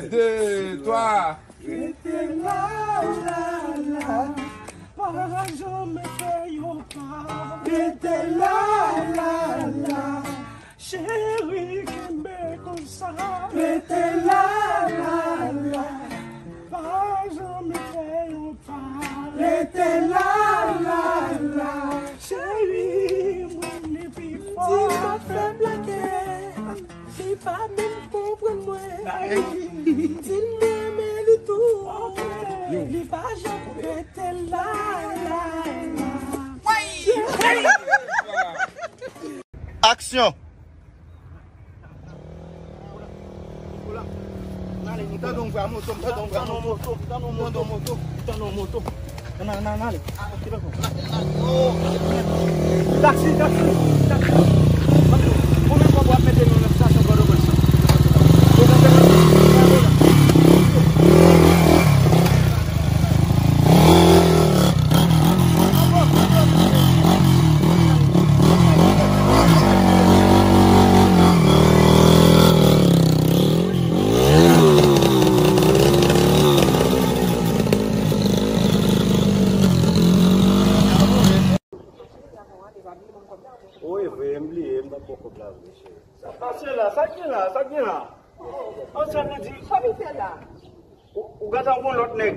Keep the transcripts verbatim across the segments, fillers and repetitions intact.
De, twa. Rete la, la, la. Pa janm fè yon pa. Rete la, la, la. Cheri, kenbe konsa. Rete la, la, la. Pa janm fè yon pa. Rete la, la, la. Cheri, mwen li pi fò. Di m ap fè blake. Li pa menm konprann mwen. Di m renmen li tou. Li pa janm rete la, la, la. Aksyon! Tande yon vwa moto, tande yon vwa moto, tande yon moto, tande yon moto. Nan, nan, nan, ale. Taksi, taksi, taksi. Konbyen fwa w ap mete nou nan estasyon Pòtoprens? Wi, vre, m bliye, m t ap pran kòb la vre, cheri. Sa k pase la? Sa k gen la? Sa k gen la? An, sa vle di, sa vin fè la? Ou, ou gentan gon lòt nèg.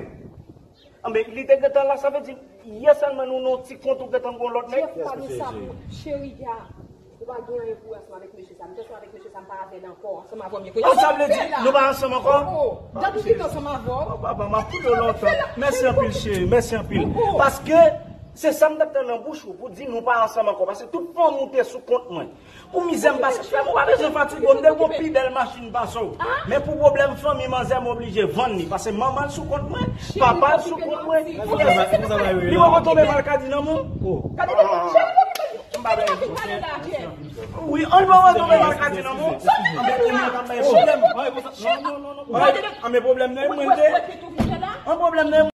Anben, li te gentan la, sa vle di, yè sèlman nou nan yon ti kont ou gentan gon lòt nèg. Jeff, pa di sa pou cheri a. Ou pa gen anyen pou wè ansanm avèk mesye sa. M te ansanm avèk mesye sa, m pa avè l ankò. Ansanm avè m, yo. An, sa vle di, nou pa ansanm ankò? Oh, oh. Depi ki tan ansanm avè w? Oh, papa, m ap koute w lontan. Mèsi anpil, cheri. Mèsi anpil. Paske se sa m t ap tann nan bouch ou pou di nou pa ansanm ankò. Paske tout fanmi w te sou kont mwen. Pou mizè m pase, frè m, ou pa bezwen fatige w, m te gon pi bèl machin pase w. Men pou pwoblèm fanmi, manzè m oblije vann li, paske manman l sou kont mwen, papa l sou kont mwen, frè m. Li poko tonbe malkadi nan men w? M pa bay. Wi, an, li poko tonbe malkadi nan men w? Anben, ou menm k ap bay pwoblèm. Anben, pwoblèm nan e mwen l te. An, pwoblèm nan e